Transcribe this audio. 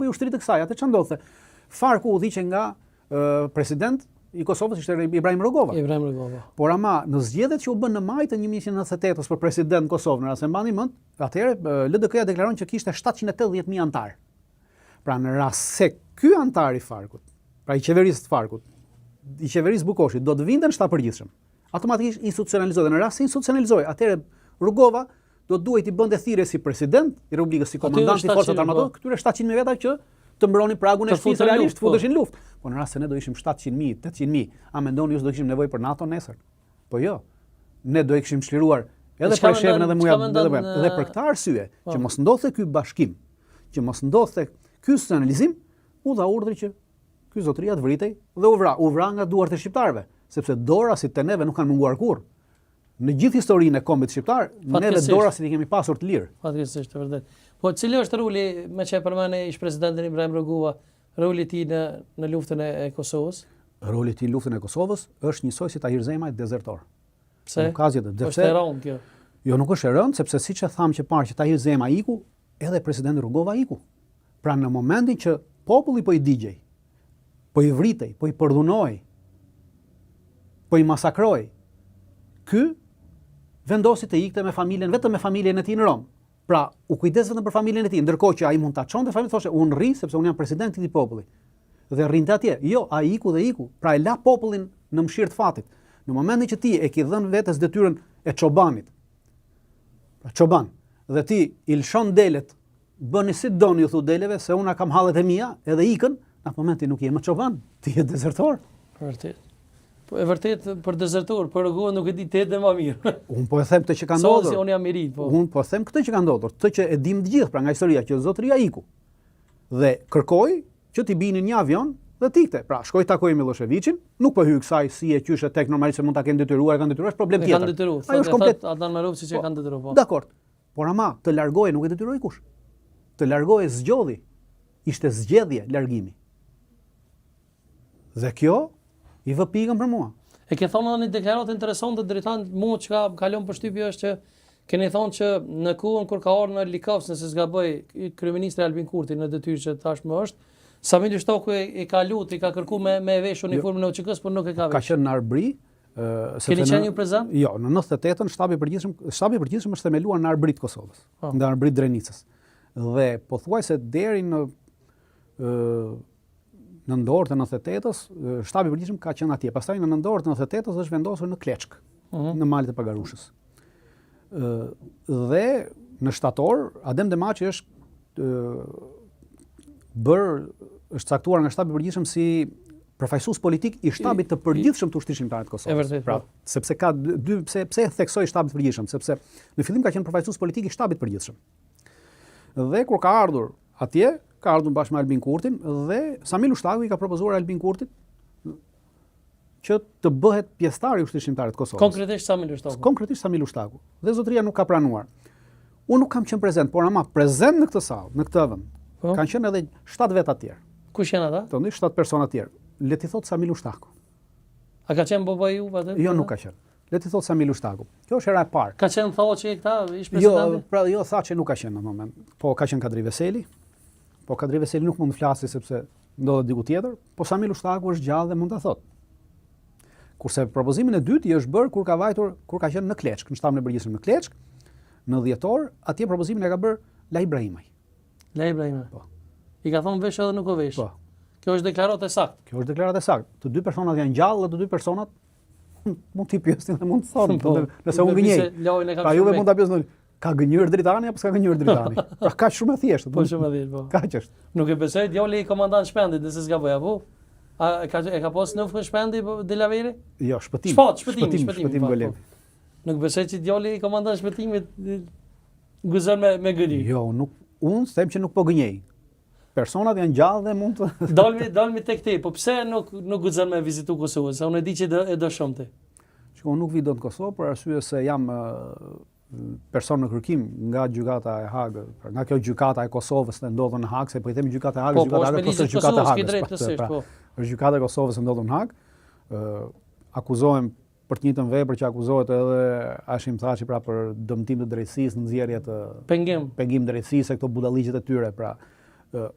bëjë ushtri të kësaj. Atë çfarë ndodhte? Farku udhëhiqej nga president i Kosovës ishte Ibrahim Rugova. Ibrahim Rugova. Por ama në zgjedhjet që u bënë në maj të 1998-s për president në Kosovë, në rast se mbani mend, atëherë LDK-ja deklaron që kishte 780.000 anëtarë. Pra në rast se ky anëtar i Farkut, pra i qeverisë të Farkut, i qeverisë Bukoshit do të vinte në shtab përgjithshëm. Automatikisht institucionalizohej. Në rast se institucionalizohej, atëherë Rugova do të duhej t'i bënte thirrje si president i Republikës, si komandant i forcave të armatosura, po. këtyre 700.000 veta që të mbronin pragun e shtëpisë realisht, po. futeshin në luftë. Po në rast se ne do ishim 700.000, 800.000, a mendoni ju se do kishim nevojë për NATO nesër? Po jo. Ne do e kishim çliruar edhe Preshevën edhe Muja edhe Muja. Dhe për këtë arsye, po. që mos ndodhte ky bashkim, që mos ndodhte ky institucionalizim, u dha urdhri që ky zotëria të vritej dhe u vra, u vra nga duart e shqiptarëve, sepse dorasit te neve nuk kanë munguar kurrë. Në gjithë historinë e kombit shqiptar, neve dorasit i kemi pasur të lirë. Fatkeqësisht, e vërtetë. Po cili është roli, meqë e përmende ish presidentin Ibrahim Rugova, roli i tij në në luftën e, e Kosovës? Roli i tij në luftën e Kosovës është njësoj si Tahir Zemaj dezertor. Pse? Nuk ka asgjë të Është e rëndë kjo. Jo, nuk është e rëndë, sepse siç e thamë që parë që Tahir Zema iku, edhe presidenti Rugova iku. Pra në momentin që populli po i digjej, po i vritej, po i përdhunohej, po i masakrohej, ky vendosi të ikte me familjen, vetëm me familjen e tij në Romë. Pra, u kujdes vetëm për familjen e tij, ndërkohë që ai mund ta çonte familjen, thoshte, unë rri sepse unë jam president i këtij populli. Dhe rrinte atje. Jo, ai iku dhe iku. Pra e la popullin në mëshirë të fatit. Në momentin që ti e ke dhënë vetes detyrën e çobanit, pra çoban, dhe ti i lëshon delet Bëni si doni ju thu deleve se unë kam hallet e mia, edhe ikën, në atë moment ti nuk je më çoban, ti je dezertor. Vërtet. Po e vërtet për dezertor, për Rugovën nuk e di ti e di më mirë. Unë po e them këtë që ka ndodhur. Se unë jam i ri, po. Unë po them këtë që ka ndodhur, këtë që e dim të gjithë pra nga historia që zotëria iku. Dhe kërkoi që t'i binin një avion dhe të ikte. Pra, shkoi takoi Millosheviçin, nuk po hyj kësaj si e qysh e tek normalisht se mund ta kenë detyruar, e kanë detyruar, është problem tjetër. E kanë detyruar. Ajo është komplet Adnan Merovci që e po, kanë detyruar, po. Dakor. Por ama, të largohej nuk e detyroi kush. Të largohej zgjodhi. Ishte zgjedhje largimi. Dhe kjo i vë pikën për mua. E ke thonë edhe një deklaratë interesante Dritan, mua çka më ka lënë përshtypje është që keni thonë që në kohën kur ka ardhur në Likovc, nëse s'gaboj, kryeministri Albin Kurti në detyrë që tashmë është, Sami Lushtaku e, e ka lutë, i ka kërku me, me vesh jo. uniformën e UÇK-së, por nuk e ka vesh. Ka qenë në Arbri, sepse Keni qenë ju prezent? Jo, në 98-ën shtabi i përgjithshëm, shtabi i përgjithshëm është themeluar në Arbri të Kosovës, po. në Arbri të Drenicës. Dhe pothuajse deri në ë nëntor të 98-ës, shtabi i përgjithshëm ka qenë atje. Pastaj në nëntor të 98-ës është vendosur në Kleçkë, uh mhm. -huh. në malet e Pagarushës. Ë dhe në shtator Adem Demaçi është bër është caktuar nga shtabi i përgjithshëm si përfaqësues politik i shtabit të përgjithshëm të Ushtrisë Çlirimtare të Kosovës. E vërtetë. Pra, po. sepse ka dy pse pse e theksoj shtabit të përgjithshëm, sepse në fillim ka qenë përfaqësues politik i shtabit të përgjithshëm. Dhe kur ka ardhur atje, ka ardhur bashkë me Albin Kurtin dhe Sami Lushtaku i ka propozuar Albin Kurtit që të bëhet pjesëtar i Ushtrisë Çlirimtare të Kosovës. Konkretisht Sami Lushtaku. Konkretisht Sami Lushtaku. Dhe zotëria nuk ka pranuar. Unë nuk kam qenë prezent, por ama prezent në këtë sallë, në këtë vend. Po. Kanë qenë edhe 7 veta të tjerë. Kush janë ata? Të 7 persona të tjerë. Le t'i thotë Sami Lushtaku. A ka qenë Bobo Jup aty? Jo, nuk ka qenë. Le t'i thotë Sami Lushtaku. Kjo është hera e parë. Ka qenë Thaçi këta, ish jo, presidenti? Jo, pra jo Thaçi nuk ka qenë në moment. Po ka qenë Kadri Veseli. Po Kadri Veseli nuk mund të flasi sepse ndodhet diku tjetër, po Sami Lushtaku është gjallë dhe mund ta thotë. Kurse propozimin e dytë i është bërë kur ka vajtur, kur ka qenë në Kleçkë, në shtabin e përgjithshëm në Kleçkë, në dhjetor, atje propozimin e ka bërë Laip Brahimaj. Laip Brahimaj. Po. I ka thonë vesh edhe nuk o vesh. Po. Kjo është deklaratë e saktë. Kjo është deklaratë e saktë. Të dy personat janë gjallë dhe të dy personat mund t'i pyesni dhe mund të thonë, po, nëse unë gënjej. Pra juve mund ta pyesni, Ka gënjyer Dritani apo s'ka gënjyer Dritani? Pra kaq shumë e thjeshtë. Po shumë e thjeshtë, po. Kaq është. Nuk e besoj djali i komandant Shpendit, nëse s'gaboj apo? A e ka e ka pas nofkën Shpendi po Dilaveri? Jo, Shpëtim. Shpat, Shpëtim, Shpëtim, Shpëtim, Shpëtim po, Golemi. Po. Nuk besoj që djali i komandant Shpëtimit guxon me me gënjy. Jo, nuk unë them që nuk po gënjej. Personat janë gjallë dhe mund të dalmi dalmi tek ti, po pse nuk nuk guxon me vizitu Kosovën? Se unë e di që do, e do shumë ti. Shiko, unë nuk vi dot në Kosovë për arsye se jam person në kërkim nga gjykata e Hagës, pra nga kjo gjykata e Kosovës e ndodhur në Hagë, se po i themi gjykata e Hagës, po, gjykata po, e Hagës, po është gjykata e Hagës. Pra, pra, po. Është gjykata e Kosovës e ndodhur në Hagë. Ë akuzohem për të njëjtën vepër që akuzohet edhe Hashim Thaçi pra për dëmtim të drejtësisë, nxjerrje të pengim, pengim drejtësisë, këto budalliqet e tyre, pra ë